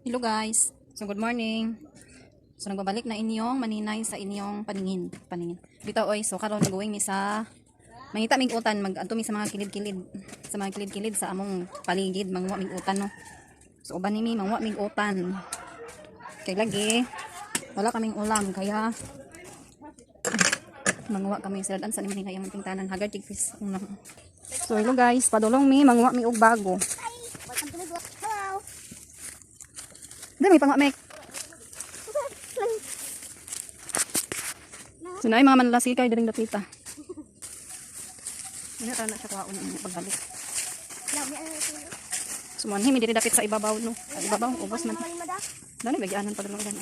Hello guys. So good morning. So nagbabalik na inyong maninay sa inyong paningin. Paningin. Bitaw oy, so karon going mi sa mangita mig utan, mag-adto mi sa mga kilid-kilid, sa mga kilid-kilid sa among paligid, manguha mig utan, no. So uban ni mi manguha mig utan. Kay lagi wala kaming ulam, kaya manguha kami sa daan sa ni maninay ang tingtanan haggard tigpis. So hello guys, padulong mi manguha mi og bago. Welcome to my vlog. Hello. Dami pang mek. So naay mga manlasi kay diring dapita. Ano ta na siya kuhaon ang pagbalik. So man mi diri dapit sa ibabaw, no. Sa ibabaw ubos man. Dani bagyanan pa dulong dan.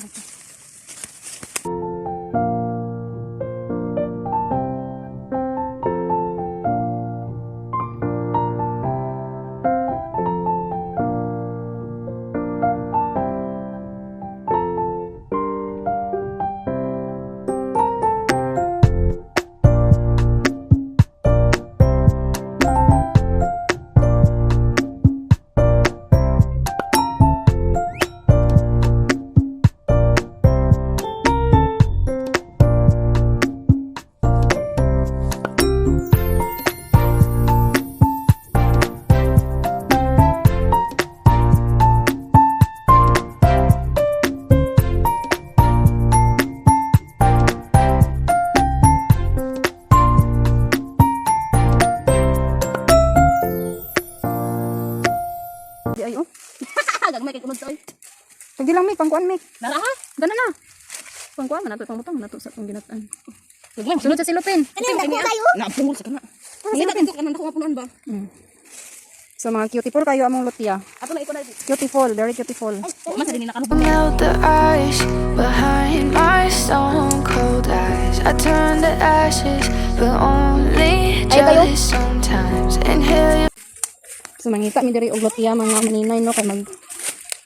Di ay oh. Gagmay kay kumod oy. Pagdi lang mi pangkuan mi. Nara ha? Dana na. Pangkuan man nato, pangbutang man nato sa atong ginatan. Gagmay. Sunod sa silupin. Ano dako kayo? Napungol sa kana. Ngita dito kanan dako nga punuan ba? So mga cutie kayo among lutia. Ato na iko na. Cutiful, very cutiful. Man sa dinhi nakalubog. Melt the ice behind my stone cold eyes. I turn to ashes, but only just sometimes. Inhale your So mangita mi diri og lutia mga maninay, no, kay mag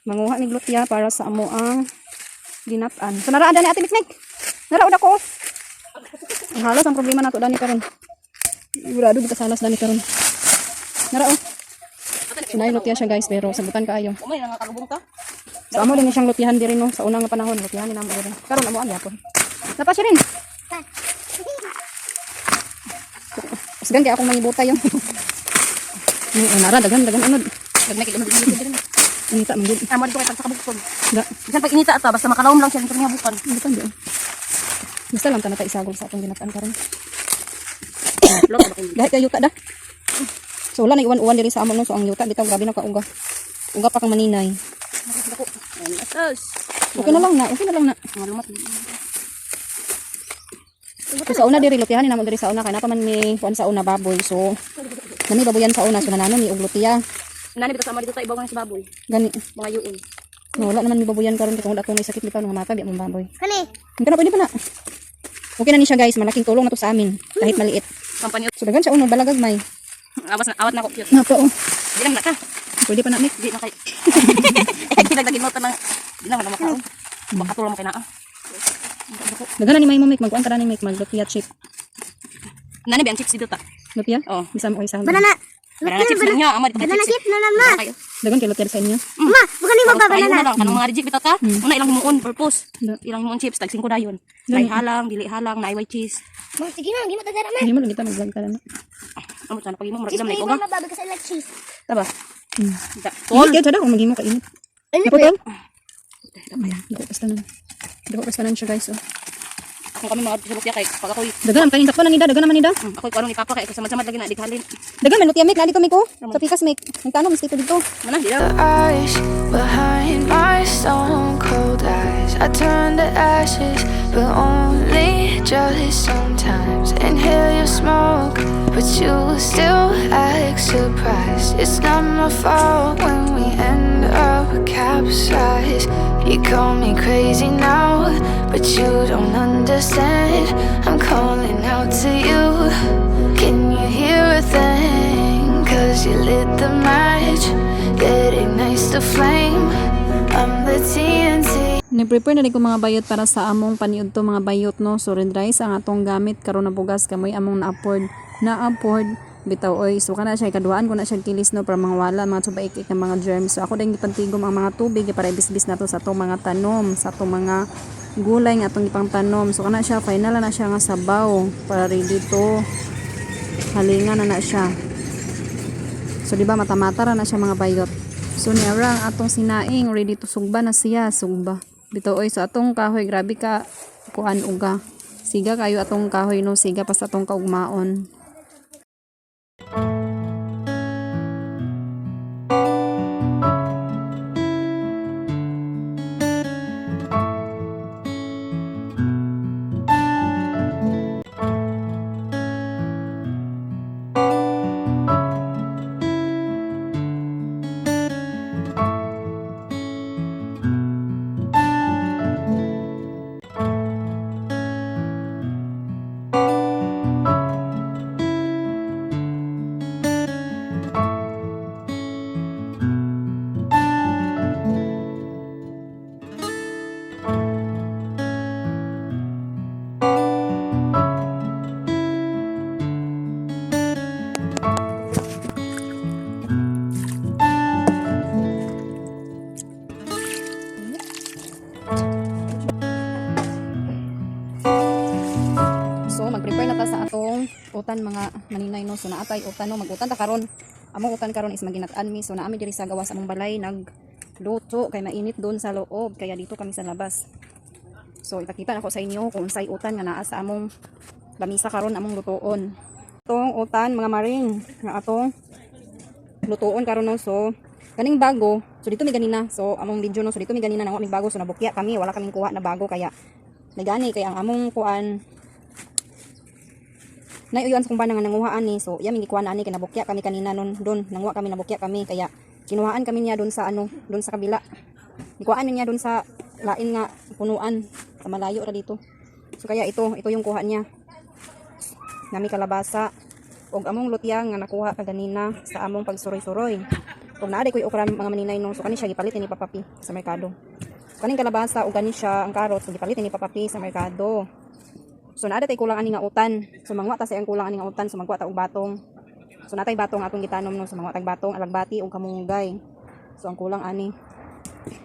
manguha mig lutia para sa amo ang ginatan. So naraan dani, Ate Mikmik. Naraod ako. Ang halos ang problema nato dani karon. Sigurado kita sa halos dani karon. Narao. So naay lutia siya guys, pero sabutan kaayo. Umay nga kalubong ka. So amo din siyang lutihan diri, no, sa unang nga panahon lutihan ni namo diri. Karon amo ang yapon. Napa siya rin. Usgan kay akong mangibutay yung. Ni nara daghan daghan anod. Gagmay kay kumod dito diri. Inita man gud. Amo dito kay tag sa kabukton. Da. Bisan pag inita ata basta makalawom lang siya dito nga bukan. Ano pa di? Basta lang tanata isagol sa atong ginatan karon. Lot ba kay. Gahi kay yuta da. So wala na iwan-uwan diri sa amo, no. So ang yuta bitaw grabe na kauga. Uga pa kang maninay. Dako. Atas. Okay na lang na, okay na lang na. Mga lumat. So sa una diri lutihan ni namo diri sa una kay napa man mi kuan sa una baboy. So nami baboyan sa una, so nanano mi og lutia. Nani bitaw sa amo dito sa ibaw nga sa baboy. Gani. Mga yuon. No, wala naman mi baboyan karon kay kung wala akong may sakit bitaw nga mata di among baboy. Kani. Hindi na pwede pa na. Okay na ni siya guys, malaking tulong na to sa amin kahit maliit. Kampanya. So daghan siya uno balagag may. Awas na awat na ko cute. Napa oh. Di lang na ka. Pwede pa na mik. Di na kay. Eh kinagdagin mo tanang di na man makaon. Baka tulong kay naa. Daghan na ni may mo mik, magkuan ka na ni mik mag lutia chip. Nani ba ang chips dito ta? Lutia? Oh. Bisa mo isa. Banana. Banana chips ninyo, amo dito Banana chips. chip na lang, ma. Kayo. Dagan kay lutia sa inyo. Ma, bukan ni Tapos ba payo banana? na lang kanang mga reject bitaw ta. Una ilang himuon purpose. Da. Ilang himuon chips tag 5 dayon. Nay halang, dili halang, naay white cheese. Ma, sige na, gimo ta dara, ma. Hindi mo lang kita mag-vlog ka na. Amo sana pag imo murag Cheese ilam na pa ikaw ba? ma, babi kasi I like cheese. Taba. Da. Tol. Kaya tada kung maghimo ka init. Ano Napo tol? Dako pas tanan. Dako pas tanan siya guys oh. Kung kami mga sa lutia kay pag ako'y Dagan ang kanin sakto na nida, dagan naman nida. Ako'y kuno ni papa kay kasamad-samad lagi na dighalin. Dagan man lutia mik, lali to mik oh. Sa pikas mik. Nagtanong miski to dito. Mana di the ice behind my stone cold eyes. I turn to ashes, but only just sometimes. Inhale your smoke, but you still act surprised. It's not my fault when we end up capsized. You call me crazy now, but you don't understand. I'm calling out to you. Can you hear a thing? 'Cause you lit the match that ignites the flame. I'm the TNT. Ni-prepare na rin ko mga bayot para sa among paniudto mga bayot, no. So red rice ang atong gamit karon na bugas kamoy among na-afford. Na-afford. Bitaw oy, so kana siya ikaduhaan ko na siya kilis no para mangwala mga subaik ang mga germs. So ako din gipantigom ang mga tubig para ibisbis nato sa atong mga tanom, sa atong mga gulay nga atong ipang tanom. So kana siya final na siya nga sabaw para ready to halingan na na siya. So di ba mata-mata ra na siya mga bayot. So niara ang atong sinaing ready to sugba na siya, sugba. Bitaw oy, so atong kahoy grabe ka kuan uga. Siga kayo atong kahoy no, siga pa sa atong kaugmaon. So mag-prepare na ta sa atong utan mga maninay no. So naatay utan no, mag-utan ta karon. Among utan karon is maginat-an mi. So naami diri sa gawas among balay nagluto kay mainit doon sa loob kaya dito kami sa labas. So ipakita nako sa inyo kung unsay utan nga naa sa among lamisa karon among lutoon. Atong utan mga maring nga atong lutoon karon no. So kaning bago, so dito mi ganina. So among video no, so dito mi ganina nanguha mig bago, so nabukya kami, wala kaming kuha na bago kaya nagani kay ang among kuan naiuyan sa kung nga nanguhaan ni, so yaming gikuha na ani kay nabukya kami kanina nun doon nanguha kami, nabukya kami kaya kinuhaan kami niya doon sa ano, doon sa kabila, gikuhaan niya doon sa lain nga punuan sa malayo ra dito. So kaya ito ito yung kuha niya nami kalabasa og among lutya nga nakuha kaganina sa among pagsuroy-suroy ug naa koy okra mga maninay no. So kani siya gipalit ni Papapi sa merkado. So kaning kalabasa ug kani siya ang carrots, so gipalit ni Papapi sa merkado. So naa tay kulang ani nga utan. So mangwa ta sa iyang kulang ani nga utan, so magkuha ta og batong. So natay batong atong gitanom no, so mangwa tag batong, alagbati ug kamunggay. So ang kulang ani.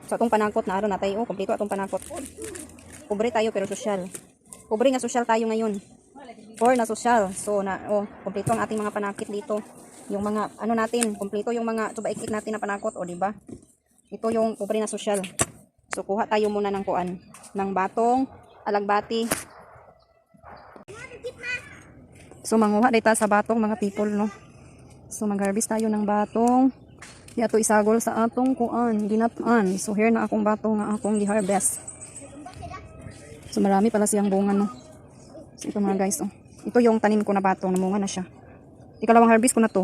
So atong panangkot na aron natay, oh, kompleto atong panangkot. Pobre tayo pero sosyal. Pobre nga sosyal tayo ngayon. Poor na sosyal. So na oh, kompleto ang ating mga panakit dito. Yung mga ano natin, kompleto yung mga tubaikik natin na panakot, o di ba? Ito yung pobre na sosyal. So kuha tayo muna ng kuan, ng batong, alagbati. So manguha dita sa batong mga people no. So mag-harvest tayo ng batong. Di ato isagol sa atong kuan, ginatan. So here na akong batong nga akong gi-harvest. So marami pala siyang bunga no. So ito mga guys oh. Ito yung tanim ko na batong, namunga na siya. Ikalawang harvest ko na to.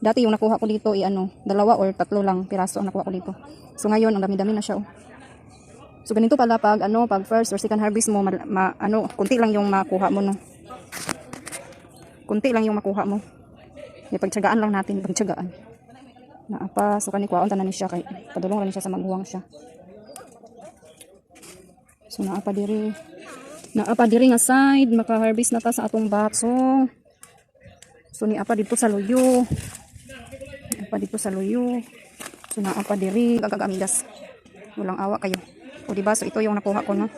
Dati yung nakuha ko dito i ano, dalawa or tatlo lang piraso ang nakuha ko dito. So ngayon ang dami-dami na siya oh. So ganito pala pag ano, pag first or second harvest mo, ano, kunti lang yung makuha mo no. Kunti lang yung makuha mo. May pagtiyagaan lang natin, pagtiyagaan. Naapa, so kani kuwaon tanan ni siya kay padulong ra ni siya sa maguwang siya. So naapa diri. Naapa diri nga side, maka-harvest na ta sa atong batong. So niapa dito sa luyo. Niapa dito sa luyo. So naapa diri gagamigas. Walang awa kayo. O di ba? So ito yung nakuha ko no.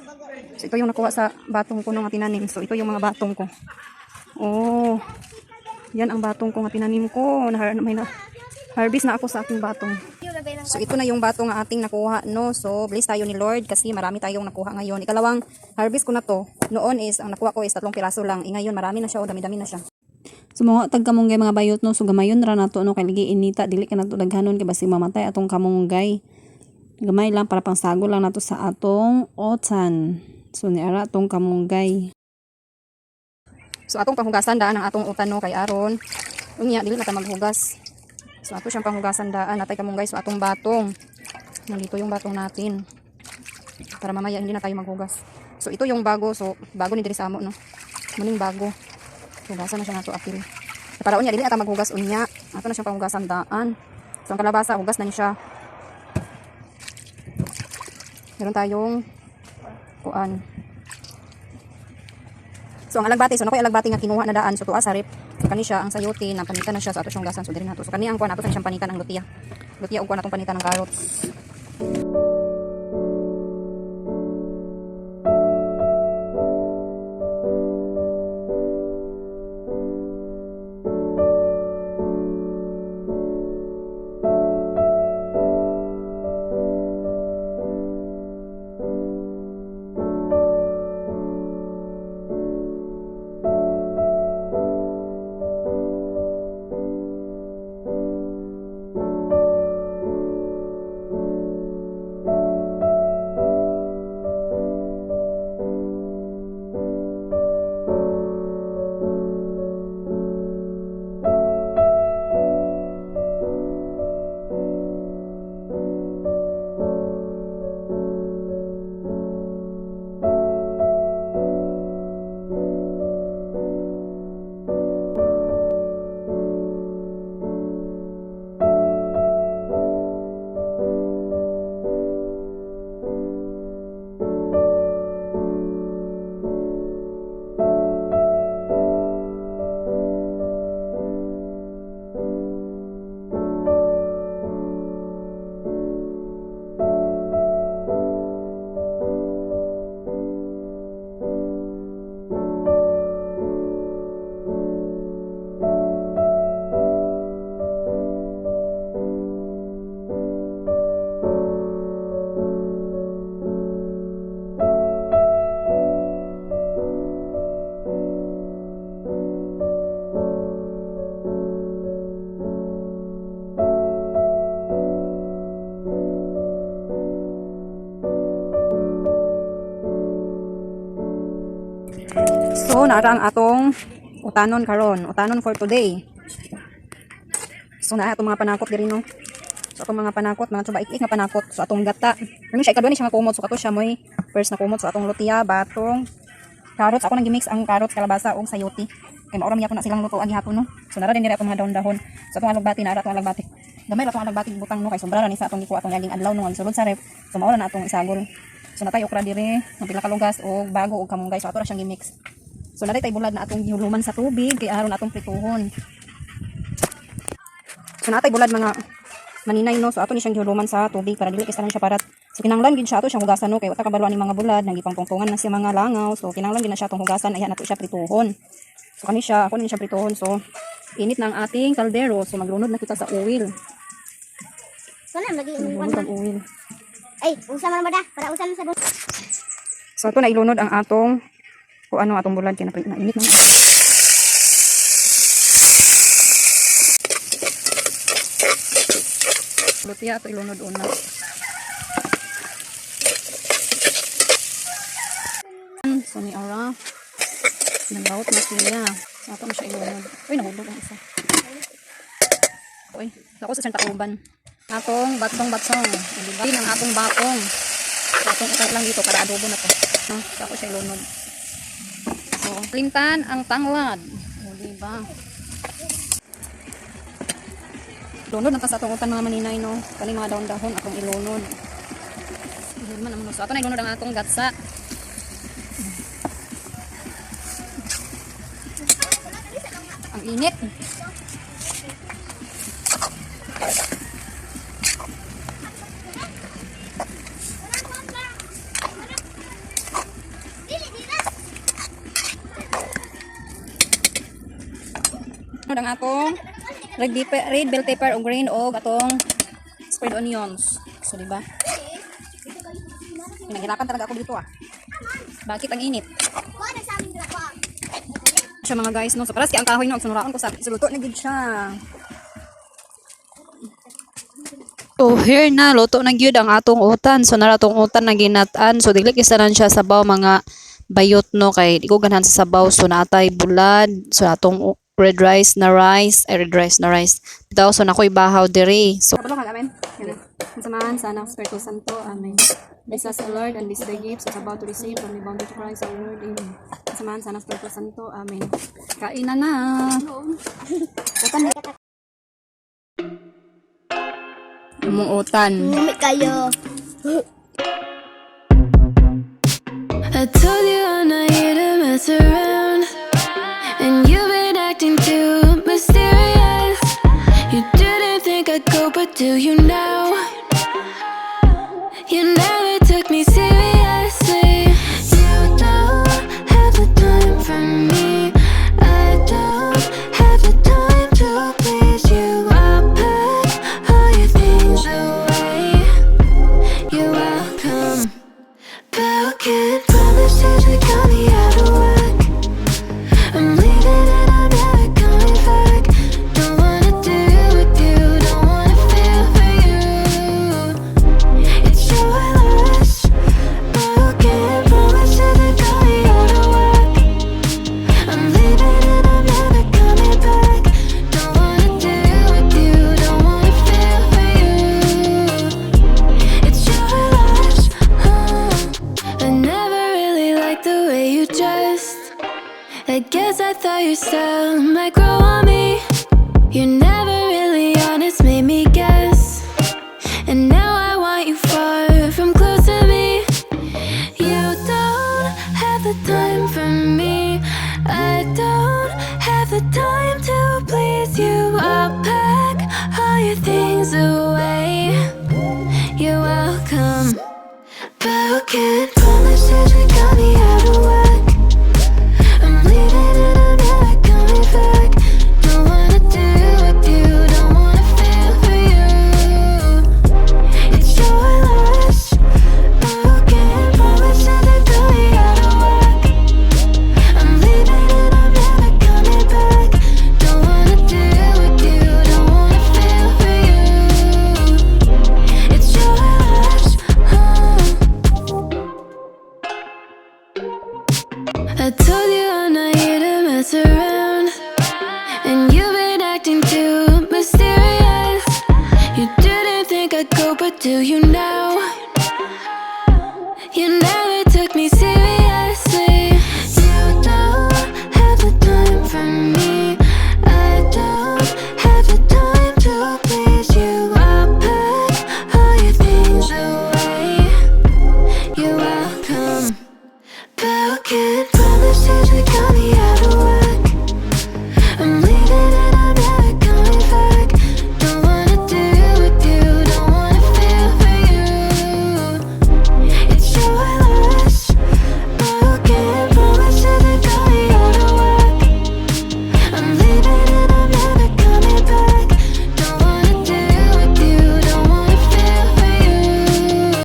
So ito yung nakuha sa batong ko no nga tinanim. So ito yung mga batong ko. Oh. Yan ang batong ko nga tinanim ko. Na, may na, harvest na ako sa aking batong. So ito na yung batong nga ating nakuha no. So bless tayo ni Lord kasi marami tayong nakuha ngayon. Ikalawang harvest ko na to. Noon is ang nakuha ko is 3 piraso lang. E ngayon marami na siya o dami-dami na siya. So mga tag kamunggay mga bayot no, so gamayon ra nato no kay lagi inita, dili ka nato daghanon kay basig mamatay atong kamunggay. Gamay lang para pangsagol lang nato sa atong otan. So niara atong kamunggay. So atong panghugasan daan ang atong utan no kay aron. Unya dili na ta maghugas. So ato siyang panghugasan daan natay kamunggay, so atong batong. Nandito yung batong natin. Para mamaya hindi na tayo maghugas. So ito yung bago, so bago ni diri sa amo no. Muning bago. Hugasan na siya nato apil. Para unya dili na ta maghugas unya. Ato na siyang panghugasan daan. So ang kalabasa hugas na ni siya. Meron tayong kuan. So ang alagbati, so nakoy alagbati nga kinuha na daan, so tuwa sa rep. So kani siya ang sayote na panitan na siya, so ato siyang hugasan, so diri na to. So kani ang kuan ato siyang panitan ang lutia. Lutia og kuan atong panitan ng carrots. So naara ang atong utanon karon, utanon for today. So naa atong mga panakot diri, no. So atong mga panakot, mga tsuba ik nga panakot. So atong gata. Ano siya, ikaduha ni siya nga kumot. So kato siya moy first na kumot. So atong lutia, batong, carrots. Ako nang gimix ang carrots, kalabasa ug sayote. Kay maoram gyapon na silang lutuan gihapon, no. So nara din diri atong mga dahon-dahon. So atong alugbati, nara atong alugbati. Gamay ra atong alugbati butang, no, kay sobra ra ni sa atong gikuha atong yaging adlaw, no, ang sulod sa ref. So maora na atong isagol. So natay okra dire, ang pila ka lugas og bago og kamunggay. So ato ra siyang gimix. So naray tay bulad na atong gihuluman sa tubig kay aron atong prituhon. So natay bulad, mga maninay, no. So ato ni siyang gihuluman sa tubig para dili kay na siya parat. So kinahanglan gid siya ato siyang hugasan, no, kay wa ta kabalo ani mga bulad nagipangtungtungan na siya mga langaw. So kinahanglan gid na siya atong hugasan ayha nato siya prituhon. So kani siya, ako ni siya prituhon. So init na ang ating kaldero. So maglunod na kita sa oil. Wala lagi yung Maglunod ang oil. Ay, usa man ba da? Para usa man sa So ato na ilunod ang atong o ano atong bulad kay na init na. Lutia ato ilunod una. So ni ara nagbaot na siya. So ato na siya ilunod. Uy, nahulog ang isa. Uy, ako sa siyang tauban. Atong batsong-batsong. Diba? Ang atong bakong. So, atong utay lang dito para adobo na to. No? So, ako siya ilunod. So, plintan ang tanglad. O, diba? Lunod na ta sa atong utan, mga maninay, no? Kani mga dahon-dahon atong ilunod. Ilunod man ang. So, ato na ilunod ang atong gatsa. Ang init. Lunod ang atong red bell pepper o green o atong spread onions. So, di ba? Pinaghirapan talaga ako dito ah. Bakit ang init? Siya, mga guys, no. So paras kay ang kahoy, no, sunuraon ko sa suluto na gid siya. So here na luto na gyud ang atong utan. So nara atong utan na ginat-an. So dili kay tanan siya sabaw, mga bayot, no, kay di ko ganahan sa sabaw. So naatay bulad. So atong red rice na rice, ay red rice na rice. Bitaw so nakoy bahaw diri. So Kabalo ka, amen. Yan. Ang samahan sa Anak, Espiritu Santo. Amen. Bless us, O Lord, and these thy gifts as about to receive from the bounty of Christ our Lord. Amen. Ang samahan sa Anak, Espiritu Santo. Amen. Kain na na. Utan. Mong utan. Lami kayo. I told you I'm not here to mess around, and you've been acting too Do you now? You never took me seriously. You don't have the time for me. I don't have the time to please you. I pack all your things away. You're welcome. Broken promises that got me out of whack. I'm leaving and I'm never coming back. Don't wanna deal with you, don't wanna feel for you. It's your loss. Broken promises that got me out of whack. I'm leaving and I'm never coming back. Don't wanna deal with you, don't wanna feel for you. It's your loss. Oh. I never really liked the way you dressed. I guess I thought your style might grow on me. You're never really honest, made me guess. And now I want you far from close to me. You don't have the time for me. I don't have the time to please you. I'll pack all your things away. You're welcome. Broken promises that got me out of whack.